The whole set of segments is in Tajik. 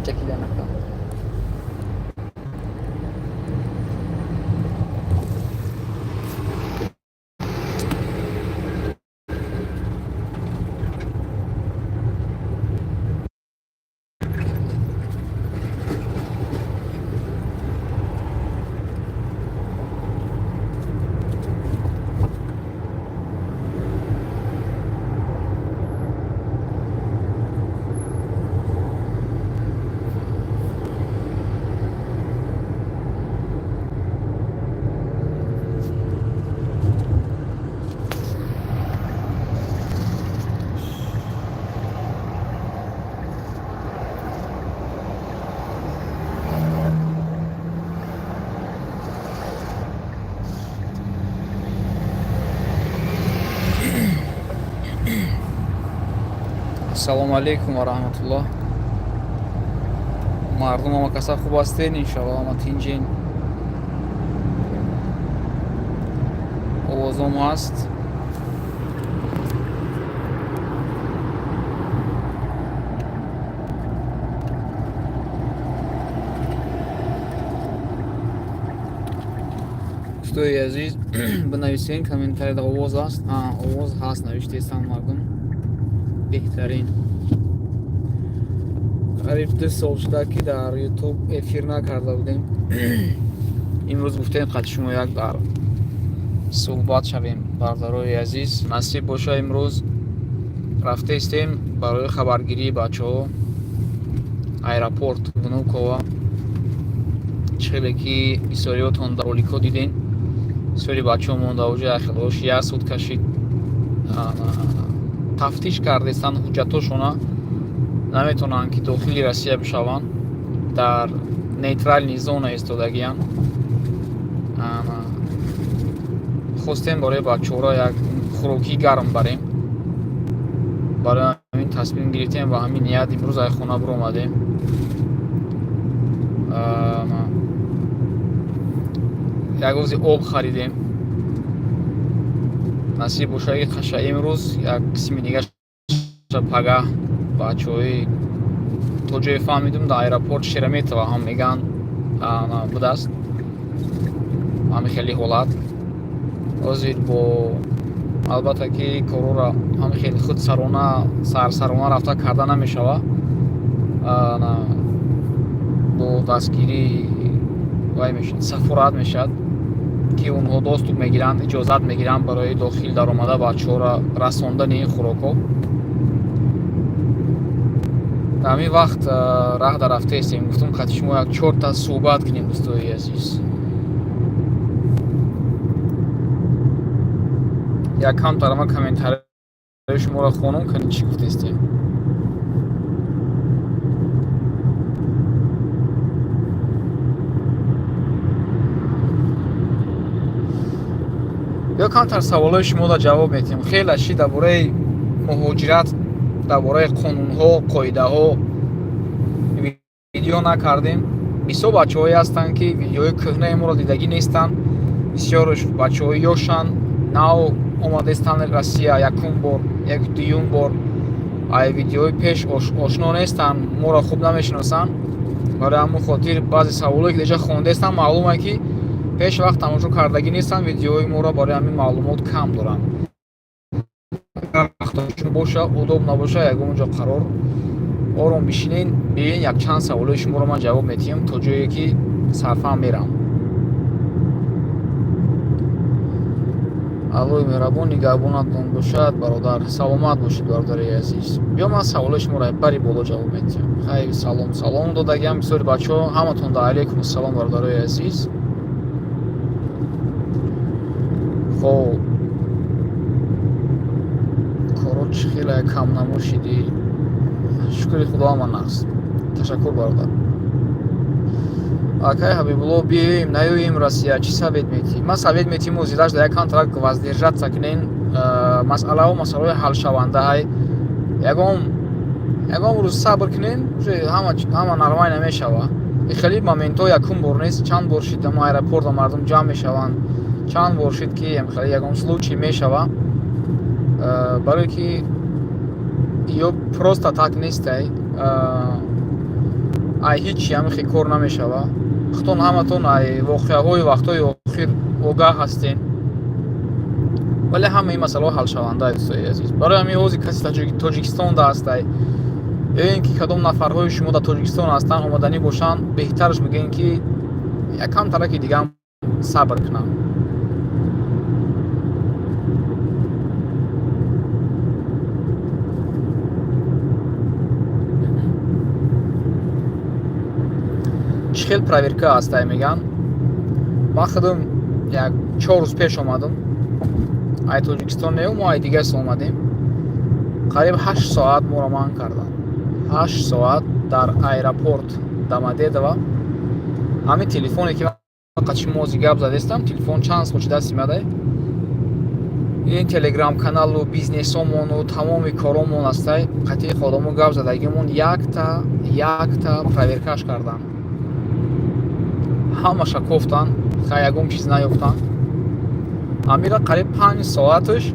Чакида нака. Ассалому алайкум ва раҳматуллоҳ. Мардум, ҳама каса хуб ҳастен? Иншалло, ҳама тинҷен. Овозом ҳаст? Дӯстои азиз, бинависен комментарияда, овоз аст. Овоз ҳаст, навиштаистанд мардум. Беҳтарин. Қариб 2 сол шуда, ки дар Ютуб эфир накарда будем. Имрӯз гуфтем, қати шумо як дар суҳбат шавем. Бародарои азиз, насиб боша, имрӯз рафтаистем барои хабаргирии бачаҳо аэропорт Внукова. Чӣ хеле ки бисёриётон дар роликҳо дидем, бисёри бачаҳо монда уҷа, яхелош як суд кашид, тафтиш кардестанд ҳуҷҷатҳошона, наметавонанд, ки дохили Россия бишаванд, дар нейтральный зона истодагиянд. Хостем барои бачаҳоро як хӯрокии гарм барем. Барои ҳамин тасмим гирифтем ва ҳамин ният имрӯз ай хона биромадем. Як рӯзи об харидем. Насиб боша, ки қаша имрӯз, як қисми дигаша пагаҳ. Бачаҳои, то ҷое фаҳмидум, дар аэропорт Шереметьево ҳам меган будааст ҳами хеле ҳолат. Ҳозир бо албатта, ки корора ҳами хеле худсарона, сарсарона рафта карда намешава, бо дастгирии вай мешавад, сафорат мешавад, ки онҳо доступ мегиранд, иҷозат мегиранд барои дохил даромада бачаҳоро расондани ин хӯрокҳо. Дар ҳамин вақт раҳ дар рафтаистем, гуфтум, қати шумо як чорта суҳбат кунем. Дӯстои азиз, як камтар ма комментарияи шуморо хонум кунем, чӣ гуфтаистем. Ё камтар саволҳои шуморо ҷавоб медиҳем. Хеле ши дар бораи муҳоҷират, дар бораи қонунҳо, қоидаҳо видео накардем. Бисёр бачаҳое ҳастанд, ки видеои кӯҳнаи моро дидагӣ нестанд. Бисёрш бачаҳои ёшанд, нав омадаистанд Россия, якум бор, як дуюм бор, ай видеои пеш ошно нестанд, моро хуб намешиносанд. Барои ҳамон хотир баъзе саволое, ки деҷа хондаистанд, маълуме, ки пеш вақт тамошо кардагӣ нестанд видеои моро, барои ҳамин маълумот кам доранд. Боша, удоб набоша, ягон ҷо қарор ором бишинен, биёен, якчанд саволои шуморо ман ҷавоб медиҳам, то ҷое ки сарфаҳм мерам. Аллои меҳрабон нигаҳбонатон бошад, бародар. Саломат бошед, бародари азиз. Биё, ман саволои шуморо бари боло ҷавоб медиҳам. Хайр, салом, салом додагиам бисёри бачаҳо, ҳаматон да алейкум ассалом, бародарои азиз. Хоб, коро чӣ хеле кам намошидӣ? Шукри Худо, ҳама нағз, ташаккур, бародар. Акай Ҳабибулло, биёем, наёем Россия, чӣ совет метиҳӣ? Ман совет метиҳам, озилаш дар як контракт воздержаться кунен. Масъалаҳо масъалаҳои ҳалшавандаҳай. Ягон рӯз сабр кунен, ҳама нормально мешава. Хеле моментҳо якум бор нест, чанд бор шид, ама аэропорта мардум ҷамъ мешаванд, чанд бор шид, ки хеле ягон случай мешава, барое ки ё просто так нестай. Ай ҳеҷ ҳамихе кор намешава. Худтон ҳаматон ай воқеаҳои вақтҳои охир огаҳ ҳастем, вале ҳамаи масъалаҳо ҳалшаванда, дӯстои азиз. Барои ҳамин ҳозир каси Тоҷикистонда ҳастай ё ин ки кадом нафарҳои шумо дар Тоҷикистон ҳастанд, омаданӣ бошанд, беҳтараш мегӯем, ки якам тараки дигаам сабр кунанд. Чӣ хел проверка ҳастай, мегӯянд. Ман худам як 4 рӯз пеш омадам ай Тоҷикистон, не, мо ай дигар омадем. Қариб 8 соат моро манъ карданд, 8 соат дар аэропорт Домодедово. Ҳамин телефоне ки қачи мози гап задестам, телефон чанд сол дасти мадай, ин телеграм каналу бизнесомону тамоми коромон ҳастай, қатъи ходамо гап задагимон, якта якта проверкаш карданд, ҳамаша кофтанд, хай ягон чиз наёфтанд. Амира қариб 5 соаташ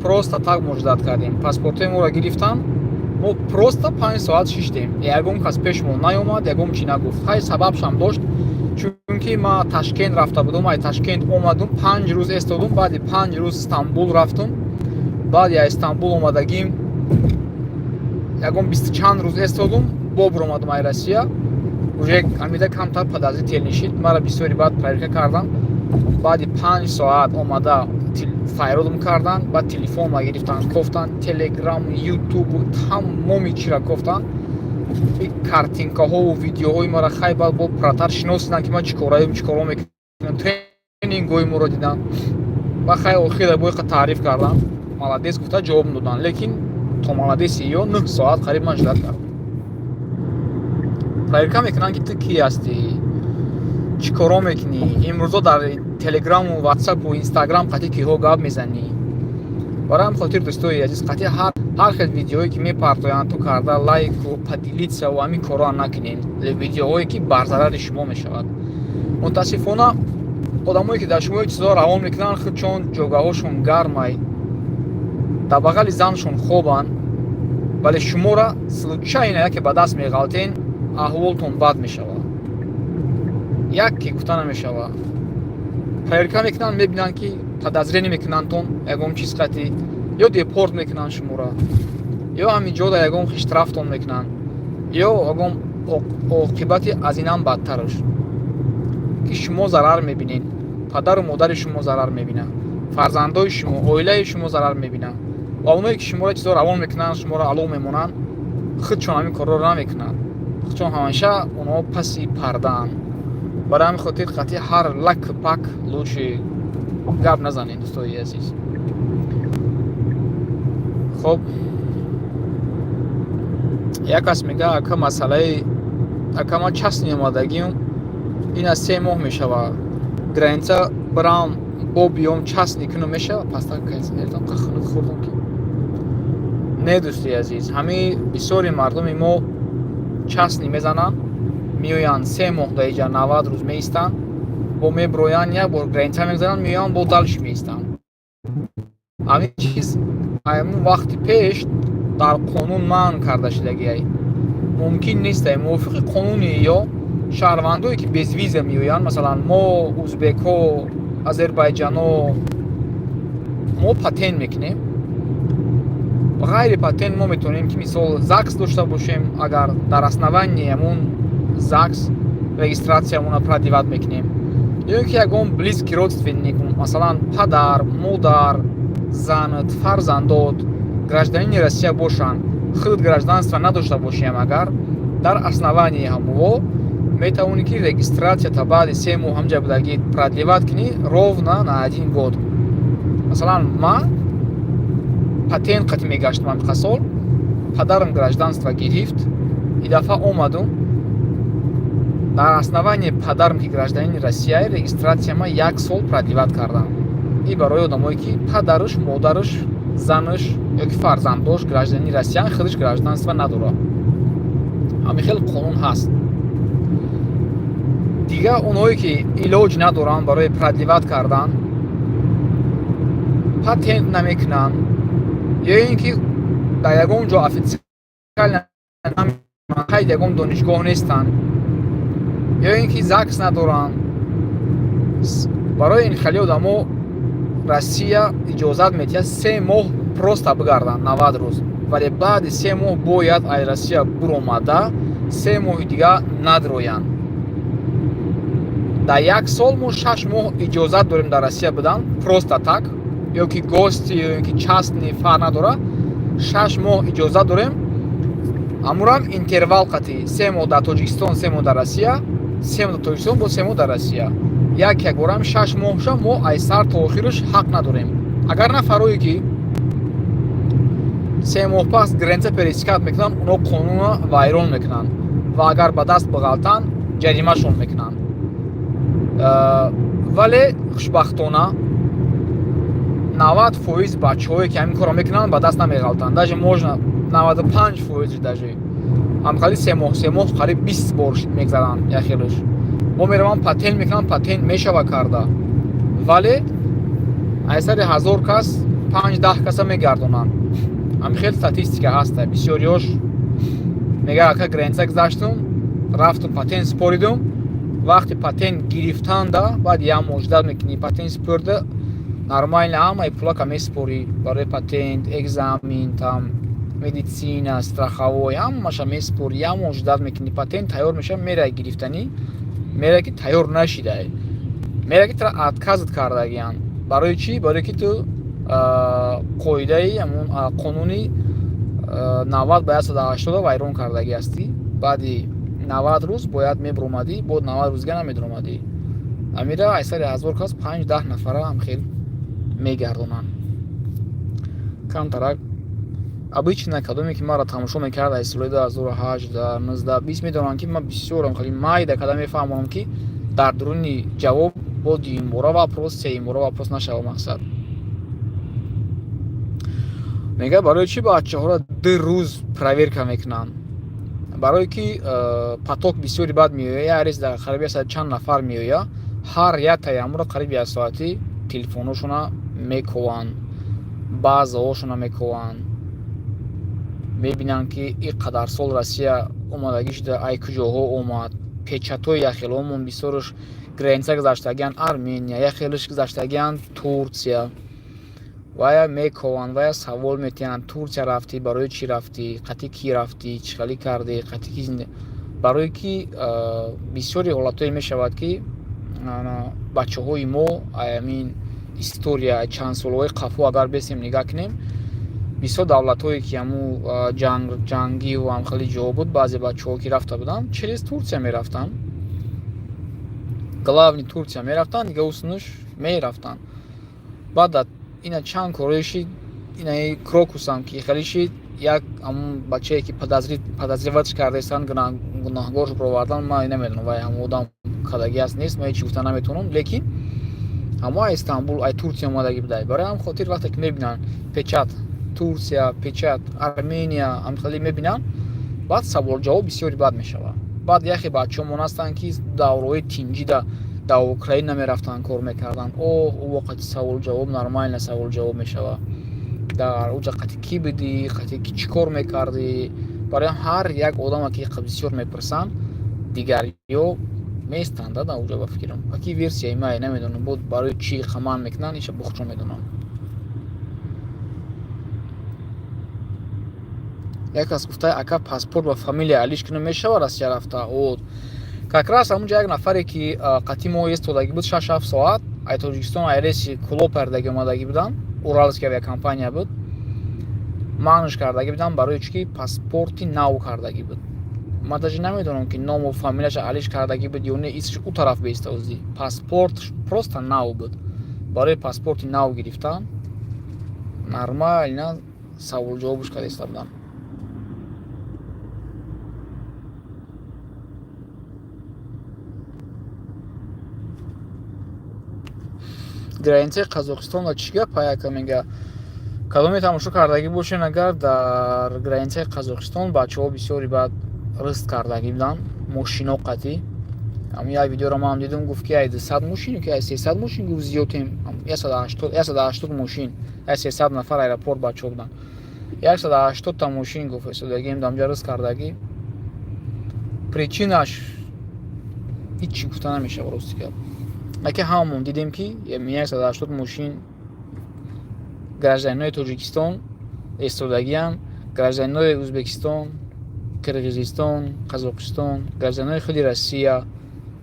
просто так мо ждать кардем. Паспортҳои моро гирифтанд, мо просто 5 соат шиштем, ягон кас пешмо наёмад, ягон чи нагуфт. Хай, сабабшам дошт, чунки ма Ташкент рафта будум, ай Ташкент омадум, 5 рӯз эстодум, баъди 5 рӯз Стамбул рафтум, баъди ай Стамбул омадагим ягон бисту чанд рӯз эстодум, бобур омадум ай Россия. Уже амида камтар подозрительный шид, мара бисёри баъд проверка кардам. Баъди 5 соат омада файродум карданд, баъд телефонма гирифтанд, кофтанд, Телеграм, Ютуб, тамоми чира кофтанд, картинкаҳову видеоҳои мара. Хай, баъд бо пратар шиносиданд, ки ман чӣ кораем, чӣ коро мекунам, тренингҳои моро диданд. Ба хай, охира боиқа таъриф кардам, молодец гуфта ҷавоб доданд, лекин то молодеси ё 9 соат қариб ман ждать кардам. Проверка мекунанд, ки ту кӣ ҳастӣ, чӣ коро мекунӣ, имрӯзо дар Телеграму Ватсапу Инстаграм қатъи киҳо гап мезанӣ. Барои ҳамин хотир, дӯстои азиз, қатъи ҳар хел видеое ки мепартоянд, ту карда лайку поделиться-ву ҳамин корро накунед, видеоҳое ки бар зарари шумо мешавад. Мутаассифона, одамое ки дар шумо чизҳо равон мекунанд, худчон ҷогаҳошон гармай, дар бағали заншон хобанд, вале шуморо случайно яке ба даст меғалтен, аҳволтон бад мешавад, як ки гуфта намешавад. Проверка мекунанд, мебинанд, ки подозрение мекунандтон ягон чиз қатӣ, ё депорт мекунанд шуморо, ё ҳамин ҷода ягон штрафтон мекунанд, ё ягон оқибати аз инам бадтараш, ки шумо зарар мебинед, падару модари шумо зарар мебинанд, фарзандои шумо, оилаи шумо зарар мебинанд. Ва оное ки шуморо чизо равон мекунанд, шуморо алоқ мемонанд, худшон ҳамин корро намекунанд, худшон ҳамеша онҳо паси пардаанд. Барои ҳамин хотир қатъи ҳар лак пак лучше гап назанед, дӯстои азиз. Хоб, як кас мега: «Ака, масъалаи ака, ман частный омадагим, ин аз 3 моҳ мешава, граница бирам бо биём, частный кунам, мешава?» Паста хунук хӯрдам ки не. Дӯсти азиз, ҳамин бисёри мардуми мо частный мезананд, меоянд, 3 моҳ дар иҷа 90 рӯз меистанд, бо меброянд, як бор граница мегзаранд, меоянд, бо дальше меистанд. Ҳамин чиз ҳамун вақти пеш дар қонун манъ карда шудагиай, мумкин нестай. Мувофиқи қонуни ё шаҳрвандое ки без виза меоянд, масалан, мо узбекҳо, озарбайҷано, мо патент мекунем. Ғайри патент мо метавонем ки мисол ЗАГС дошта бошем, агар дар основании ҳамун ЗАГС регистратсиямона продлевать мекунем, ё ин ки ягон близкий родственник, масалан, падар, модар, занат, фарзандот гражданини Россия бошанд, худ гражданство надошта бошем, агар дар основании ҳамуво метавонӣ ки регистратсията баъди 3 моҳ ҳамҷа будагӣ продлевать кунӣ ровно на один год. Масалан, ман патент қати мегаштам ҳамиқа сол, падарам гражданство гирифт, и дафъа омадум, дар основании падарам, ки гражданини Россия, регистратсияма як сол продлевать кардам. И барои одамое ки падараш, модараш, занаш ё ки фарзандош гражданини Россиян, худаш гражданство надорад, ҳамин хел қонун ҳаст. Дигар онҳое ки илоҷ надоранд барои продлевать кардан, патент намекунанд ё ин ки дар ягон ҷо официально Қайд ягон донишгоҳ нестанд ё ин ки ЗАГС надоранд. Барои ин хеле одамо Россия иҷозат медиҳад 3 моҳ просто бигарданд, 90 рӯз. Вале баъди 3 моҳ бояд аз Россия буромада 3 моҳи дига надроянд. Дар як сол мо 6 моҳ иҷозат дорем дар Россия будан просто так, ё ки гости, ё ки частный, фарқ надорад. 6 моҳ иҷозат дорем. Амурам интервал қатӣ 3 моҳ дар Тоҷикистон, 3 моҳ дар Россия, 3 моҳ дар Тоҷикистон, бо 3 моҳ дар Россия. Як як борам 6 моҳша мо аз сар то охираш ҳақ надорем. Агар нафарое ки 3 моҳ пас граница пересекать мекунанд, оно қонунро вайрон мекунанд ва агар ба даст биғалтанд, ҷаримашон мекунанд. Вале хушбахтона 90% бачаҳое ки ҳамин корро мекунанд ба даст намеғалтанд. Даже можно 95% даже. Ҳамхали 3 моҳ, 3 моҳ қариб 20 бор мегзаранд яхелаш. Мо меравам патент мекунам, патент мешава карда. Вале аз сари 1000 кас 5-10 каса мегардонанд. Ҳамин хел статистика ҳаста. Бисёриёш мегӯяд, ака, граница гузаштум, рафтум патент споридум. Вақти патент гирифтанда баъд як моҳ ждать мекунӣ, патент спорда нормально ҳамаи пулака месупорӣ барои патент, экзамен, там медицина, страховой, ҳамаша месупорӣ, як моҳ ждать мекунӣ, патент тайёр мешава, мераи гирифтанӣ, мераи ки тайёр нашидай. Мераи ки тура отказат кардагиянд. Барои чӣ? Барои ки ту қоидаи ҳамун қонуни 90 ба 180 вайрон кардагӣ ҳастӣ. Баъди 90 рӯз бояд мебуромадӣ, бо 90 рӯз дига намедуромадӣ. Амира аз сари 1000 кас 5-10 нафара ҳам хел мегардонанд. Камтарак обычно кадоме ки маро тамошо мекард аз соли 2018, 19, 20 медонанд, ки ман бисёрам хеле майда када мефаҳмонам, ки дар дуруни ҷавоб бо дуюмбора вопрос, сеюмбора вопрос нашава мақсад. Мегӯяд, барои чӣ бачаҳоро 2 рӯз проверка мекунанд? Барое ки поток бисёри бад меояд, як рейс дар қариби як чанд нафар меояд, ҳар яктаи ҳамонро қариби як соатӣ телефонҳошона мекованд, баъзеҳошона мекованд. Мебинанд, ки ин қадар сол Россия омадагӣ шуда, ай куҷоҳо омад, печатҳои яхелҳомон бисёрш граница гузаштагианд Армения, яхелш гузаштагианд Турсия. Вая мекованд, вая савол метиҳанд: Турсия рафтӣ, барои чӣ рафтӣ, қатъи кӣ рафтӣ, чӣ хелӣ кардӣ, қатъи ки. Барое ки бисёри ҳолатҳое мешавад, ки бачаҳои мо ҳамин история чанд солҳои қафо агар бесем нигаҳ кунем, бисёр давлатҳое ки ҳамун ҷангиву ҳамхели ҷо буд, баъзе бачаҳо ки рафта буданд, через Турсия мерафтанд. Главный Турсия мерафтанд, дига усунуш мерафтанд. Баъд ина чанд корое шид, инаи Крокусам ки хеле шид, як ҳамун бачае ки подозревать кардаистанд, гунаҳгорш бировардан, ман намедонам, вай ҳамун одам кадагӣ аст, нест, ман ҳеҷ гуфта наметавонам, лекин ҳамо ай Истанбул, ай Турсия омадагӣ будай. Барои ҳам хотир вақте ки мебинанд печать Турсия, печать Армения, ҳамхеле мебинанд, баъд саволҷавоб бисёри бад мешавад. Баъд яхе бачаҳомон ҳастанд, ки давраҳои тинҷида дар Украина мерафтанд, кор мекарданд. Оҳ, ӯ вақти саволҷавоб нормально саволҷавоб мешавад. Дар уҷа қати кӣ будӣ, қати ки чӣ кор мекардӣ. Барои ҳар як одаме ки бисёр мепурсанд, дигар ё меистанд дар уҷа, ба фикрам. Аки версияи май намедонам, бод барои чӣ қаман мекунанд, иша бухчо медонам. Як кас гуфта, ака, паспорт ва фамилия алиш кунам мешава Россия рафта? О, как раз ҳамунҷа як нафаре ки қатъи мо истодагӣ буд 6-7 соат, ай Тоҷикистон ай рейси Кулоб кардагӣ омадагӣ буданд, Уральский авиакомпания буд, манш кардагӣ будам, барои чӣ ки паспорти нав кардагӣ буд. Ман даже намедонам, ки ному фамилияша алиш кардагӣ буд ё не, исмш ӯ тараф беиставозӣ. Паспорт просто нав буд. Барои паспорти нав гирифтан нормально саволҷавобш карда истода будам. Границаи Қазоқистонро чӣ гап аяка мега? Кадоме тамошо кардагӣ бошен, агар дар границаи Қазоқистон бачаҳо бисёри баъд рыст кардагӣ буданд, мошино қатӣ. Ҳамун як видеоро манам дидум, гуфт, ки ай 200 мошин ки ай 300 мошин, гуфт, зиёдем, 180 мошин, ай 300 нафар аэропорт бачаҳо буданд. 180 та мошин, гуфт, истодагием дамҷа рыст кардагӣ. Причинаш ҳеҷ чӣ гуфта намешавад, рости гап. Аки ҳамамон дидем, ки 180 мошин гражданинои Тоҷикистон истодагианд, гражданинои Ӯзбекистон, Қирғизистон, Қазоқистон, гражданинои худи Россия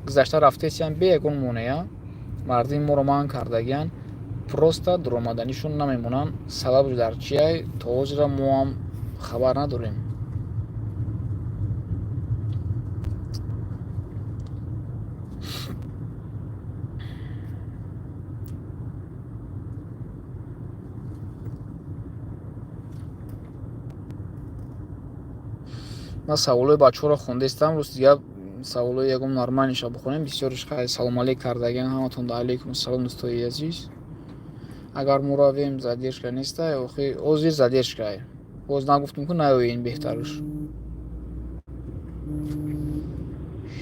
гузашта рафтесиянд бе ягон монеа. Мардуми моро манъ кардагианд, просто дуромаданишон намемонанд. Сабабш дар чия, то ҳозира мо ҳам хабар надорем. Ман саволои бачаҳоро хондастам, рости гап, саволои ягон нормальныйша бихонем. Бисёриш хай салом алейк кардагиан ҳаматон. Да, алейкум ассалом, дӯстои азиз. Агар мо равем, задержка нестай? Охи, ҳозир задержкае. Боз нагуфтем, ку наёен, беҳтарш.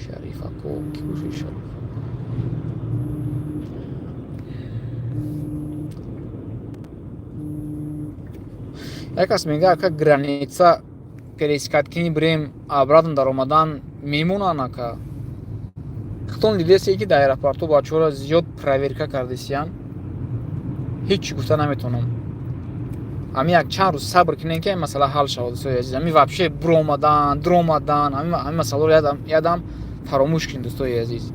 Шарифако ки боши, Шариф? Як кас мега: ака, граница пересекать кини бирем, обратно даромадан мемонанд? Ака, худтон дидесе, ки дар аэропорту бачаҳоро зиёд проверка кардесиян. Ҳеҷ чӣ гуфта наметавонам. Ҳамин як чанд рӯз сабр кунем, ки ин масъала ҳал шавад, дӯстои азиз. Ҳамин вообще биромадан, дуромадан, ҳамин масъаларо ядам фаромӯш кунем, дӯстои азиз.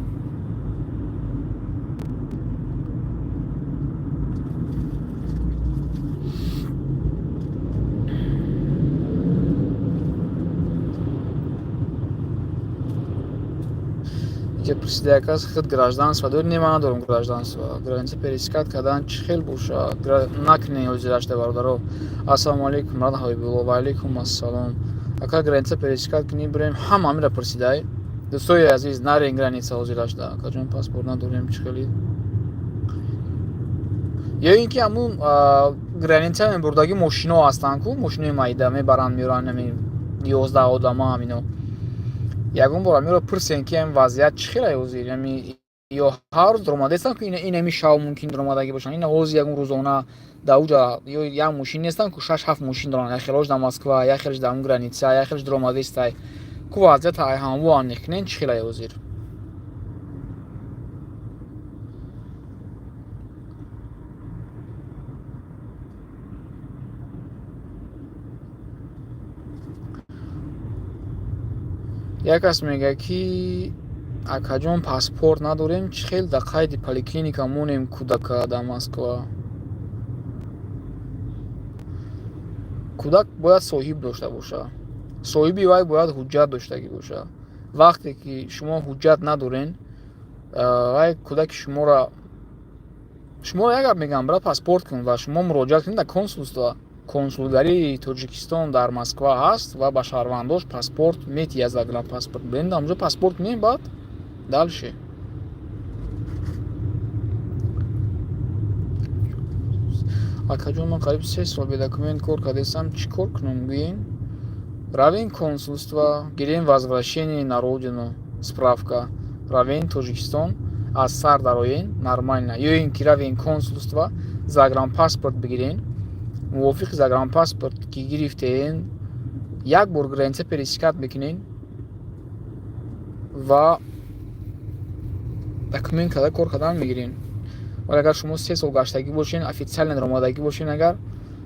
Инҷа пурсида як кас: худ гражданство дорӣ? Не, ман надорам гражданство. Граница пересекать кардан чӣ хел боша? Накунед ҳозирашда, бародаро. Ассалому алайкум, рад Ҳабибулло. Ва алайкум ассалом. Ака, граница пересекать кунӣ бирем? Ҳама ҳамира пурсидай. Дӯстои азиз, нарен граница ҳозирашда. Акаҷон, паспорт надорем, чӣ хели? Ё ин ки ҳамун граница мебурдагӣ мошино ҳастанд ку, мошинои майда мебаранд, меоранд, ами 11 одама ҳамино. Ягон бор ҳамиро пурсем, ки ҳамин вазъият чӣ хелай ҳозир. Ами ё ҳар рӯз дуромадастанд ку, инами шав мумкин дуромадагӣ бошанд, ина ҳозир ягон рӯзона дар уҷа ё як мошин нестанд ку, шаш ҳафт мошин доранд, як хелош дар Москва, як хелш дар граница, як хелш дуромадастай ку. Вазъият ҳамво аниқ кунен, чӣ хелай ҳозир. Як кас мегӯяд, ки акаҷон, паспорт надорем, чӣ хел дар қайди поликлиника монем кӯдака дар Москва? Кӯдак бояд соҳиб дошта боша, соҳиби вай бояд ҳуҷҷат доштагӣ боша. Вақте ки шумо ҳуҷҷат надорен, вай кӯдаки шуморо, шуморо як гап мегӯям: брат, паспорт кун ва шумо муроҷиат кунед дар консулство. Консулгарии Тоҷикистон дар Москва ҳаст ва ба шаҳрвандош паспорт метиҳад, загранпаспорт. Бирен ҳамҷо паспорт кунем, баъд дальше. Акаҷон, ман қариб 3 сол бе документ кор кардастам, чӣ кор кунам, гӯен? Равен консулство, гирем возвращение на родину справка, равен Тоҷикистон, аз сар дароен нормально. Ё ин ки равен консулство, загранпаспорт бигирен. Мувофиқи загранпаспорт ки гирифтеен, як бор граница пересекать мекунен ва документ карда кор кардан мегирен. Вале агар шумо 3 сол гаштагӣ бошен, официально даромадагӣ бошен, агар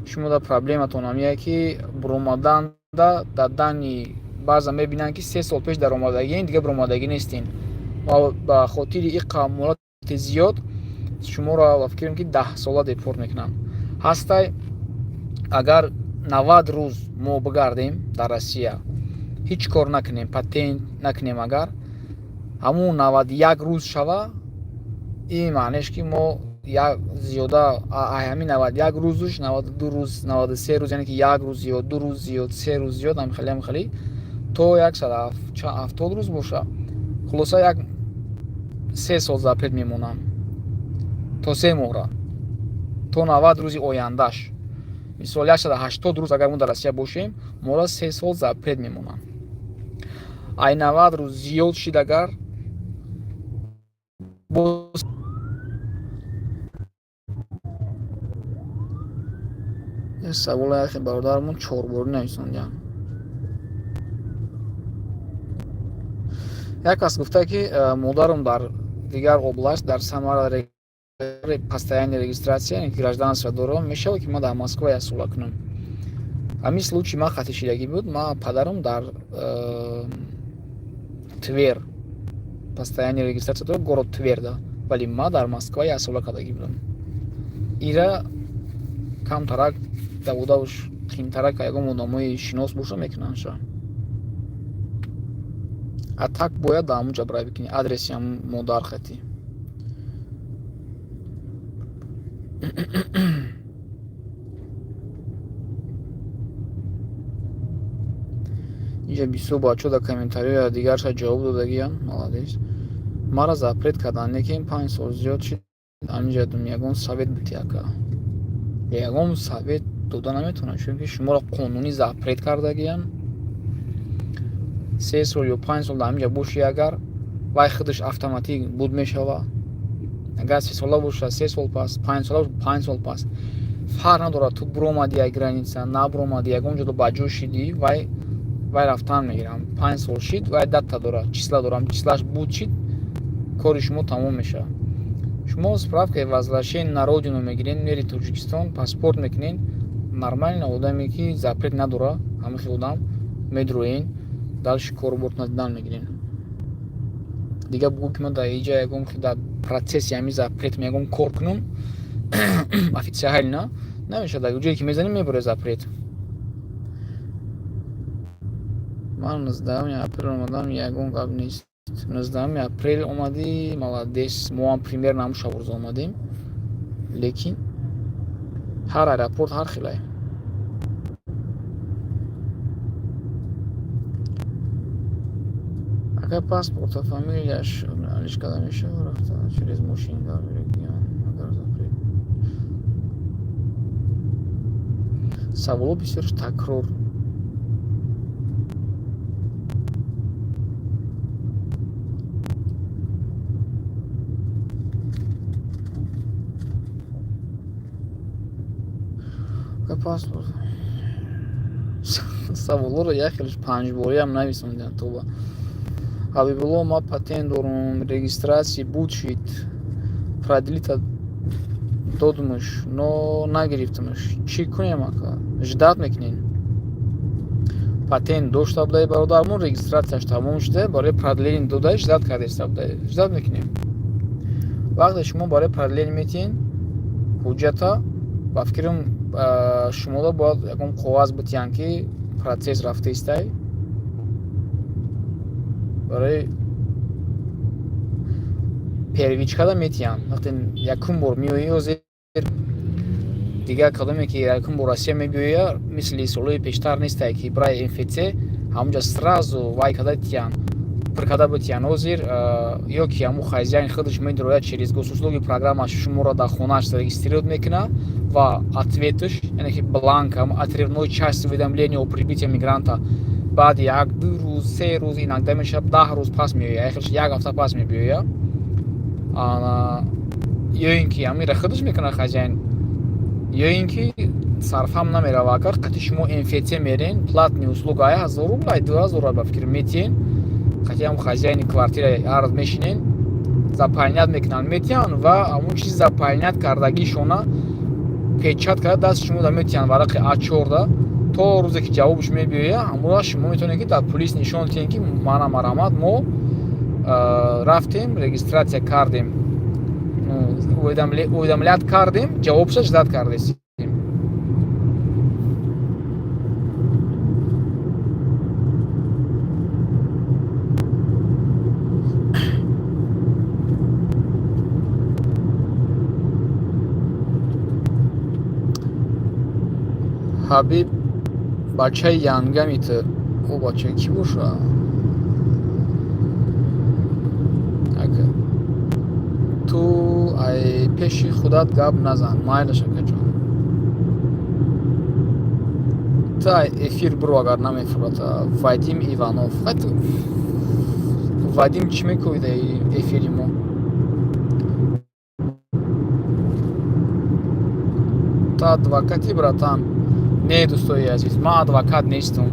шумо дар проблематон ҳамия, ки буромаданда дар дани баъзан мебинанд, ки 3 сол пеш даромадагиен, дигар буромадагӣ нестен, ва ба хотири иқа муҳлати зиёд шуморо, ба фикрам, ки 10 сола депорт мекунанд. Ҳастай, агар 90 рӯз мо бигардем дар Россия, ҳеҷ кор накунем, патент накунем, агар ҳамун 91 рӯз шава, ин маънеш, ки мо зиёда ҳамин 91 рӯзуш 92 рӯз, 93 рӯз, яъне ки як рӯз зиёд, 2 рӯз зиёд, 3 рӯз зиёд, ҳамхели, ҳамхели то 170 рӯз боша. Хулоса, як 3 сол запрет мемонам то 3 моҳра, то 90 рӯзи ояндаш. Мисол, 180 рӯз агар мо дар Россия бошем, моро 3 сол запрет мемонанд. Ай 90 рӯз зиёд шид агар, боз савола яхе бародарамон чорборӣ нависондиям. Як кас гуфта, ки модарам дар дигар область, дар Самара, постоянная регистрация, гражданство дорам, мешавад, ки ман дар Москва як сола кунам? Ҳамин случай ман хатишидагӣ буд. Ма падарам дар Твер постоянная регистрация дорад, город Тверда, вале ма дар Москва як сола кардагӣ будам. Ира камтарак давудавш қимтарак, ягон одамои шинос боша, мекунандша. А так бояд дар ҳамун ҷа бирай бикунӣ, адреси ҳамун модар хати. Инҷа бисёр бачаҳо дар комментариҳоя дигарша ҷавоб додагиянд, молодец. Мара запрет карданд, лекин 5 сол зиёд шид, ҳаминҷа дум, ягон совет бити, ака? Ягон совет дода наметавонам, чунки шуморо қонунӣ запрет кардагиянд. 3 сол ё 5 сол дар ҳаминҷа бошӣ агар, вай худаш автоматик буд мешава. Агар 3 сола боша, 3 сол пас, 5 сола, 5 сол пас, фарқ надорад. Ту буромадӣ як граница, набуромадӣ, ягон ҷо ба ҷо шидӣ, вай рафтан мегирам. 5 сол шид, вай дата дорад, числа дорам, числаш буд шид, кори шумо тамом мешавад. Шумо справкаи возвращение на родину мегирен, мери Тоҷикистон, паспорт мекунен, нормально. Одаме ки запрет надора, ҳамин хел одам медроен, дальше корубортона дидан мегирен. Дига бугӯ, ки ман дар иҷа ягон дар процесси ҳамин запрет ягон кор кунам официально, намешавад. Дар ҷое ки мезанем, мебуре запрет. Ман 19-уми апрел омадам, ягон гап нест. 19-уми апрел омадӣ, молодец. Мо ҳам примерно ҳамун шабрӯза омадем, лекин ҳар аэропорт ҳар хелае. Агар паспорта фамилияш алиш карда мешавад, рафта через мошин дар регион, агар запрет? Саволо бисёрш такрор. Паспорт, саволоро як хелш панҷбориам нависондиам, тоба. Ҳабибулло, ман патент дорум, регистрация буд шид, продлить додумаш, но нагирифтамаш. Чӣ кунем, ака? Ждать мекунем. Патент дошта будаи бародармон, регистрацияш тамом шуда, барои продление додаи ждать кардаиста будаи. Ждать мекунем. Вақте шумо барои продление метиҳен ҳуҷҷата, ба фикрам, шуморо бояд ягон коғаз битиҳанд, ки процесс рафта истай. Барои первичкада метиҳанд, вақте якум бор меоӣ. Ҳозир дигар кадоме ки якум бор Россия мебиёя, мисли солҳои пештар нестае, ки барои МФЦ ҳамунҷа сразу вай када тиҳанд, пур карда битиҳанд. Ҳозир ё ки ҳамун хозяин худаш медирояд, через госуслуги программаш шуморо дар хонааш зарегистрировать мекунад ва ответаш, яъне ки бланк, отрывной часть уведомления о прибытии мигранта, баъди як ду рӯз, 3 рӯз, иногда мешавад 10 рӯз пас меояд, яхелш як ҳафта пас мебиёяд. Ё ин ки ҳаминра худаш мекунад хозяин, ё ин ки сарфам намерава, агар қати шумо МФЦ мерен, платный услуга, 1000 рубл, 2000, ба фикр, метиҳен, қати ҳам хозяини квартира ҳар мешинен, заполнять мекунанд, метиҳанд ва ҳамун чизи заполнять кардагишона печать карда даст шумо да метиҳанд, варақи А4-да. То рӯзе ки ҷавобш мебиёяд, ҳамура шумо метавонед, ки дар полис нишон диҳед, ки мана, марҳамат, мо рафтем, регистрация кардем, уведомлять кардем, ҷавобша ждать кардесем. Ҳабиб, бачаи янгами ту, о бачаи кӣ боша, ака? Ту ай пеши худат гап назан. Майлаш, акаҷон, ту ай эфир биро, агар намефурад. Вадим Иванов, Вадим, чӣ мекӯӣ дар эфири мо? Ту адвокати, братан? Не, дӯстои азиз, ман адвокат нестам,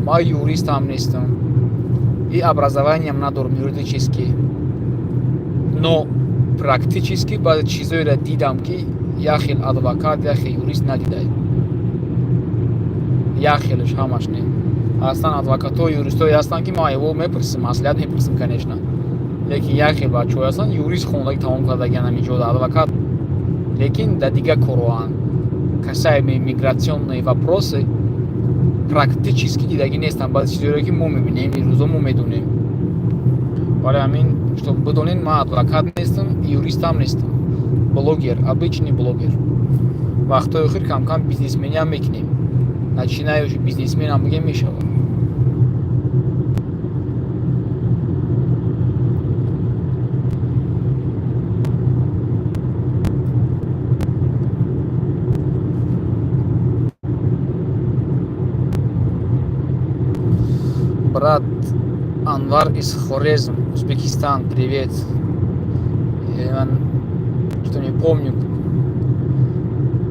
ман юристам нестам. И образованием надорам юридически, но практически баъзе чизоеро дидам, ки як хел адвокат, як хел юрист надидай. Як хелаш, ҳамаш не. Ҳастанд адвокатҳо, юристҳое ҳастанд, ки ман эво мепурсим, маслиҳат мепурсим, конечно, лекин як хел бачаҳое ҳастанд, юрист хондаги тамом кардагиан, ҳаминҷода адвокат, лекин дар дигар корҳоанд. Касаемо миграционные вопросы практически дидагӣ нестанд баъзе чизҳоеро, ки мо мебинем, имрӯзо мо медонем. Барои ҳамин, чтоб бидонед, ман адвокат нестам, юристам нестам, блогер, обычный блогер. Вақтҳои охир камкам бизнесмениам мекунем, начинающий бизнесменам бигем мешавад. Брат Анвар из Хорезм, Узбекистан, привет. Я что не помню.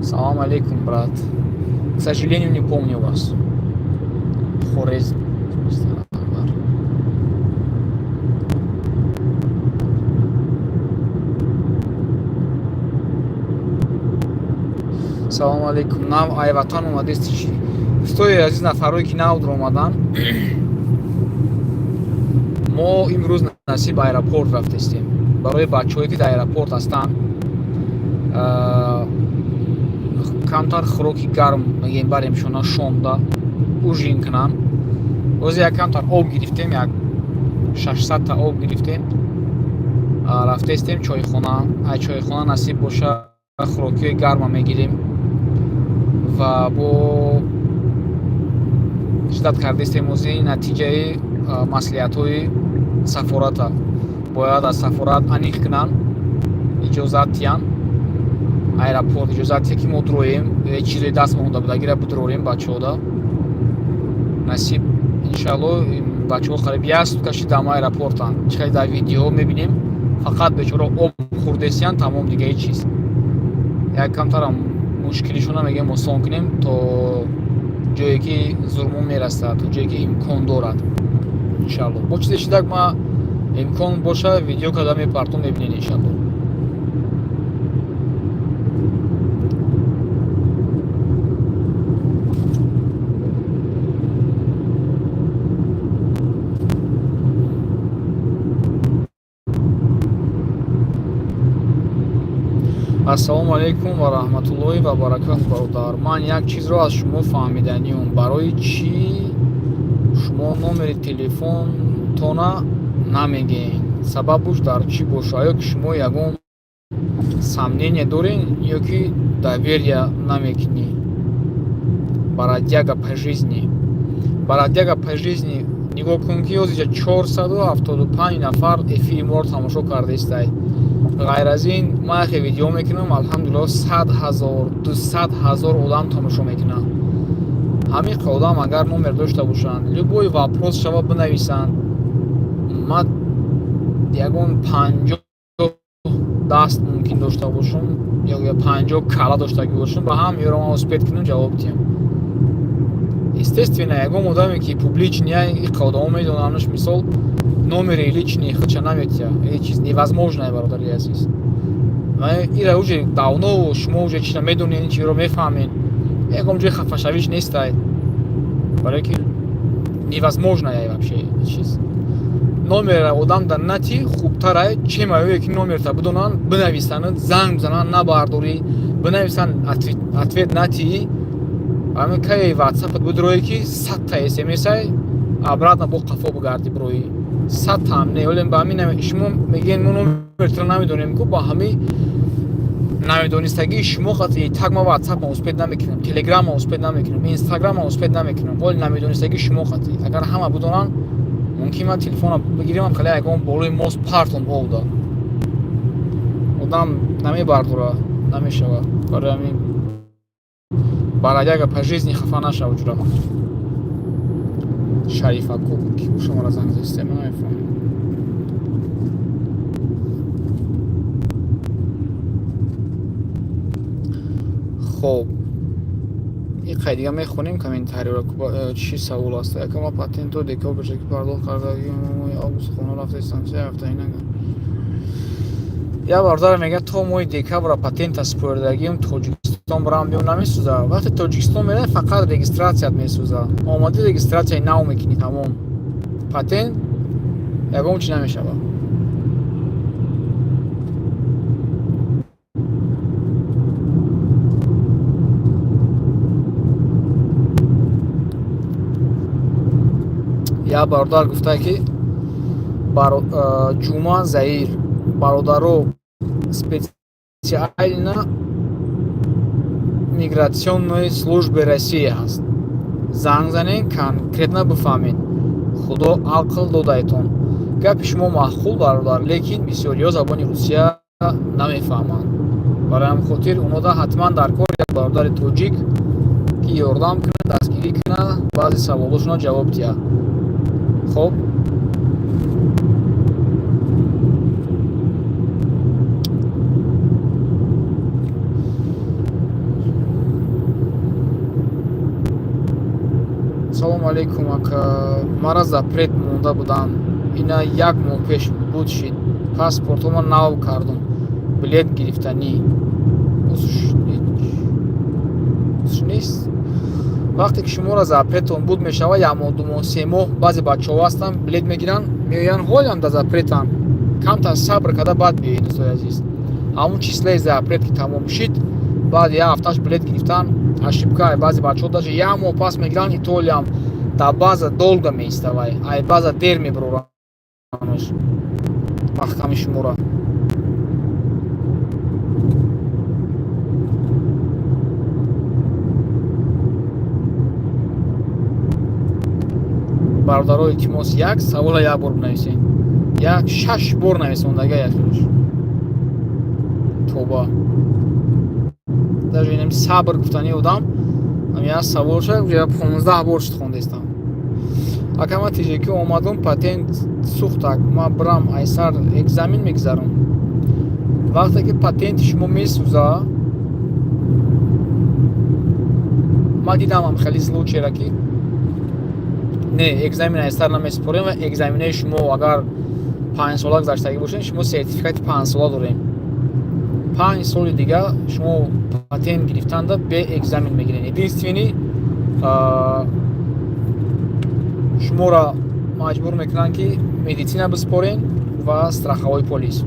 Салам алейкум, брат. К сожалению, не помню вас. Хорезм, Узбекистан, Анвар. Салому алейкум. Нав ай ватан омадести чӣ? Дӯстои азиз, нафарое ки нав омадан, мо имрӯз насиб аэропорт рафтестем. Барои бачаҳое, ки дар аэропорт ҳастанд, камтар хӯроки гарм мегем барем шона, шомда ужин кунанд. Ози як камтар об гирифтем, як 600-та об гирифтем, рафтестем чойхона. Ай чойхона насиб боша, хӯрокиҳои гарма мегирем ва бо ждать кардестем ози натиҷаи маслиҳатҳои сафората. Бояд аз сафорат аниқ кунанд, иҷозат диҳанд, аэропорт иҷозат диҳад, ки мо дуроем, чизои даст монда будагира бидурорем бачаҳода. Насиб, иншалло, бачаҳо қариб як сутка шид дар аэропортанд. Чӣ хеле дар видео мебинем, фақат бечора об хӯрдесиян, тамом, дига ҳеҷ чиз. Як камтарам мушкилишона мегем осон кунем, то ҷое ки зурмон мерасад, то ҷое ки имкон дорад, иншалло. Бо чизе шидак ма имкон боша, видео карда мепартом, мебинед, иншалло. Ассалому алайкум ва раҳматуллоҳи ва баракату, бародар. Ман як чизро аз шумо фаҳмиданиём: барои чӣ шумо номери телефонтона намегӯед? Сабабуш дар чӣ боша? Оё ки шумо ягон сомнение доред ё ки доверия намекунӣ? Бродяга по жизни, бродяга по жизни. Нигоҳ кун, ки ҳозиҷа 475 нафар эфири моро тамошо кардаистай. Ғайр аз ин, ман яхе видео мекунам, алҳамдулилло, 100 000, 200 000 одам тамошо мекунанд. Ҳамин одам агар номер дошта бошанд, любой вопрос шава, бинависанд. Ман ягон 50 даст мумкин дошта бошам ё 50 кала доштагӣ бошам, ба ҳам ёро ман успеть кунам, ҷавоб диҳам. Естественно, ягон одаме, ки публичный, иқа одамо медонанш, мисол, номери личный худша наметиҳад. Ҳеҷ чиз невозможно, бародари азиз. Ира уже давно шумо уже чира медонед, чиро мефаҳмед, ягон ҷои хафашавиш нестай, барое ки невозможно вообще чиз. Номера одам дар нати хубтарай, чем ое ки номерта бидонанд, бинависанд, занг бизананд, набардорӣ, бинависанд, ответ натии. Ҳамин кай ватсапат бидурое, ки 100-та смсай, обратно бо қафо бигардӣ, бироӣ, 100-таам не. Оле ба ҳамин шумо мегӯед, мо номертро намедонем ку, ба ҳамин намедонистагии шумо қатъи так ма ватсапма успеть намекунам, телеграмма успеть намекунам, инстаграмма успеть намекунам. Оли намедонистагии шумо қатъи агар ҳама бидонанд, мумкин ман телефона бигиримам, хеле ягон болои мост партом овда, одам намебардора, намешавад. Барои ҳамин, бродяга по жизни, хафа нашав, ҷура. Шарифаку ки шуморо занг застем, ман намефаҳмам. Хоб, И қай дига мехонем комментариро. Чӣ савол аст? Якама патенту декабр ки пардохт карда, моҳи август хона рафтаистам, 3 ҳафта инага. Як бародар мегӯяд, то моҳи декабра патента спордагиам, Тоҷикистон барам биём, намесӯза? Вақте Тоҷикистон меравӣ, фақат регистратсият месӯза. Омадӣ, регистратсияи нав мекунӣ, тамом. Патент ягон чи намешавад. Як бародар гуфта, ки Ҷума Заир, бародаро, специально миграционной службе Россия ҳаст, занг занед, конкретно бифаҳмед. Худо ақл додайтон. Гапи шумо маъқул, бародар, лекин бисёриҳо забони русия намефаҳманд. Барои ҳамин хотир онода ҳатман дар кор як бародари тоҷик, ки ёрдам кунад, дастгирӣ кунад, баъзе саволошонро ҷавоб диҳад. Хоб, салому алейкум, ака. Мара запрет монда буданд, ина як моҳ пеш буд шид. Паспортома нав кардум, билет гирифтанӣ нест. Вақте ки шуморо запретон буд мешавад, як моҳ, 2 моҳ, 3 моҳ, баъзе бачаҳо ҳастанд, билет мегиранд, меоянд, ҳолиам дар запретанд. Камтар сабр карда баъд биёед, дӯстои азиз. Ҳамун числаи запрет ки тамом шид, баъд як ҳафташ билет гирифтан ошибка. Баъзе бачаҳо даже як моҳ пас мегиранд. Итолиям дар база долго меиставай, ай база дер мебуроранаш маҳками шумора. Бародаро, илтимос, як савола як бор бинависед. Як шаш бор нависондага яхелш. Тоба, даже инами сабр гуфтани одам як саволша 15 бор шуд хондестам. Ака, ма тиже ки омадум, патент сӯхтак, ма бирам айсар экзамен мегзарам? Вақте ки патенти шумо месӯза, ма дидамам хеле случайра, ки не, экзамен айсар намесупорем ва экзаменаи шумо агар 5 сола гузаштагӣ бошед, шумо сертификати 5 сола дорем, 5 соли дига шумо патент гирифтанда бе экзамен мегиред. Единственный, шуморо маҷбур мекунанд, ки медицина биспорен ва страховой полис.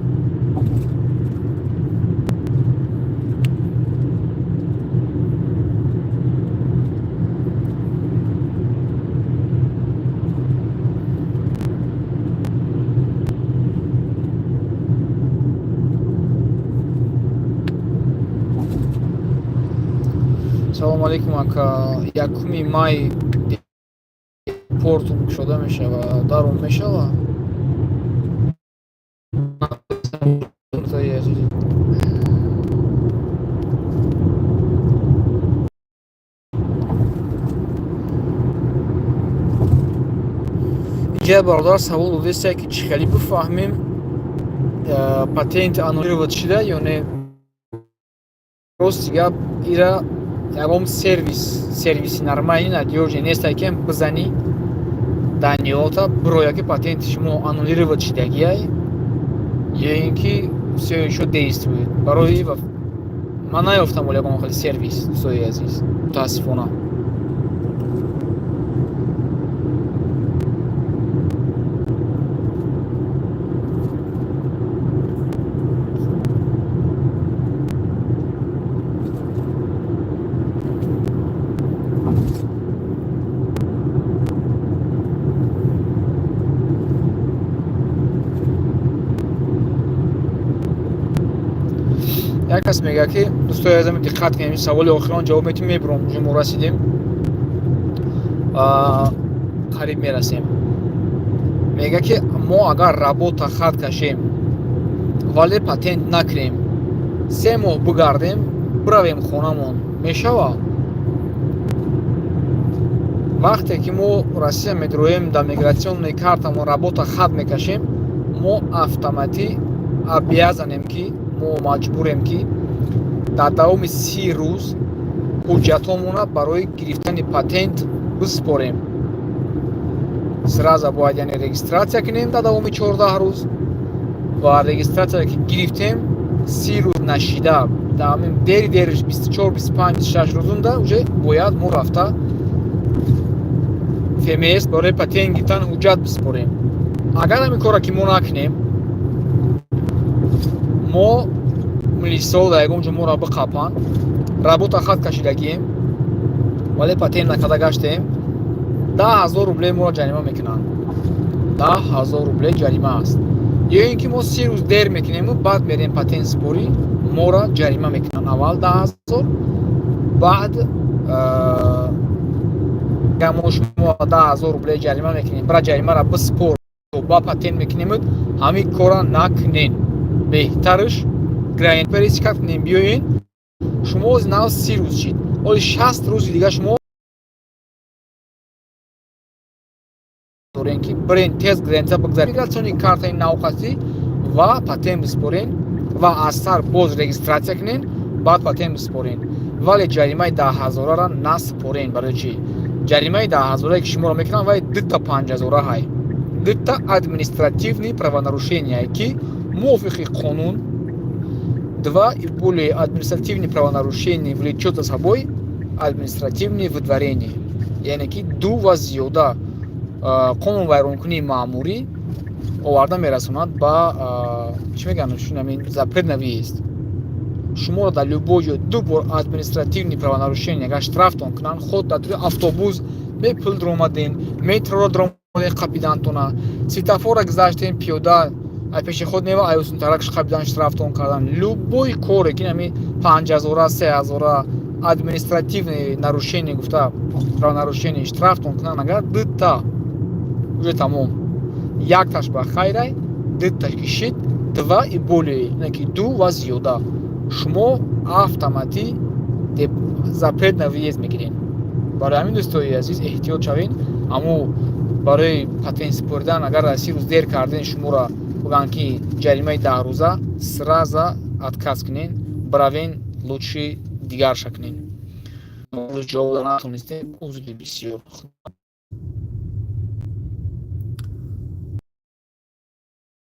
Салому алейкум, ака. 1 май портум кушода мешавад, даром мешава? Азиз, инҷа бародар савол додеста, ки чӣ хеле бифаҳмем, патент аннулировать шуда ё не. Рости гап, ира ягон сервиси нормальный, надёжный нестай, ки бизанӣ даниёта бироя, ки патенти шумо аннулировать шидагиай ё ин ки всё ещё действует. Барои ман наёфтам ол ягон хеле сервис, дӯстои азиз, мутаассифона. Як кас мегӯяд, ки, дӯстои азизам, диққат кунем, саволи охирон ҷавоб метим, мебуром, уже мо расидем, қариб мерасем. Мегӯяд, ки мо агар работа хат кашем, вале патент накунем, 3 моҳ бигардем, биравем хонамон, мешавад? Вақте ки мо Россия медроем, дар миграционный картамон работа хат мекашем, мо автоматӣ обязанем, ки мо маҷбурем, ки дар давоми 30 рӯз Ҳуҷҷатҳомона барои гирифтани патент биспорем. Сразу бояд, яъне, регистрация кунем дар давоми 14 рӯз ва регистрация ки гирифтем, 30 рӯз нашида, дар дери дериш 24, 25, 26 рӯзунда уже бояд мо рафта ФМС барои патент гирифтан ҳуҷҷат биспорем. Агар ҳамин корро ки мо накунем, мо милисо дар ягон ҷо моро биқапанд, работа хат кашидагием, вале патент накарда гаштем, 10 000 рубле моро ҷарима мекунанд. 10 000 рубле ҷарима аст. Ё ин ки мо 30 рӯз дер мекунему баъд мерем патент супорӣ, моро ҷарима мекунанд аввал 10 000, баъд мо шумо 10 000 рубле ҷарима мекунем, бара ҷаримаро биспор, ба патент мекунемуд. Ҳамин кора накунен, беҳтараш пересекать кунем, биёен. Шумо нав 30 рӯз шид, оли 60 рӯзи дига шумо дорем, ки бирен, тез граница бигзаред, миграционный картаи навқатӣ ва патент биспорен ва аз сар боз регистрация кунен, баъд патент биспорен. Вале ҷаримаи 10 ҳазорара насупорен. Барои чӣ? Ҷаримаи 10 ҳазорае ки шуморо мекунанд, вай дута 5 ҳазора ҳай, дута административный правонарушение, ки мувофиқи қонун два и более административные правонарушения влечет за собой административное выдворение, яъне ки ду ва зиёда қонунвайронкунии маъмурӣ оварда мерасонад ба, чӣ мегӯянд, шунамин запрет на въезд. Шуморо дар любой ҷой ду бор административный правонарушение агар штрафтон кунанд, худ дар тури автобус бепул дуромаден, метроро дуромаден, қапидантона, светофорро гузаштен, пиёда ай пеши худ нева аюсунтаракш қапидан, штрафтон кардан, любой коре ки нами 5 ҳазора, 3 ҳазора административный нарушение гуфта, правонарушение штрафтон кунанд, агар дута, уже тамом. Якташ ба хайрай, дуташ ки шид, два и более, ки ду ва зиёда, шумо автоматӣ запрет на въезд мегирен. Барои ҳамин, дӯстои азиз, эҳтиёт шавен. Аммо барои патент супоридан агар 30 рӯз дер карден, шуморо бигӯянд, ки ҷаримаи 10 рӯза, сразу отказ кунен, биравен, лучше дигарша кунен. Ҷавоб натонистем, узри бисёр.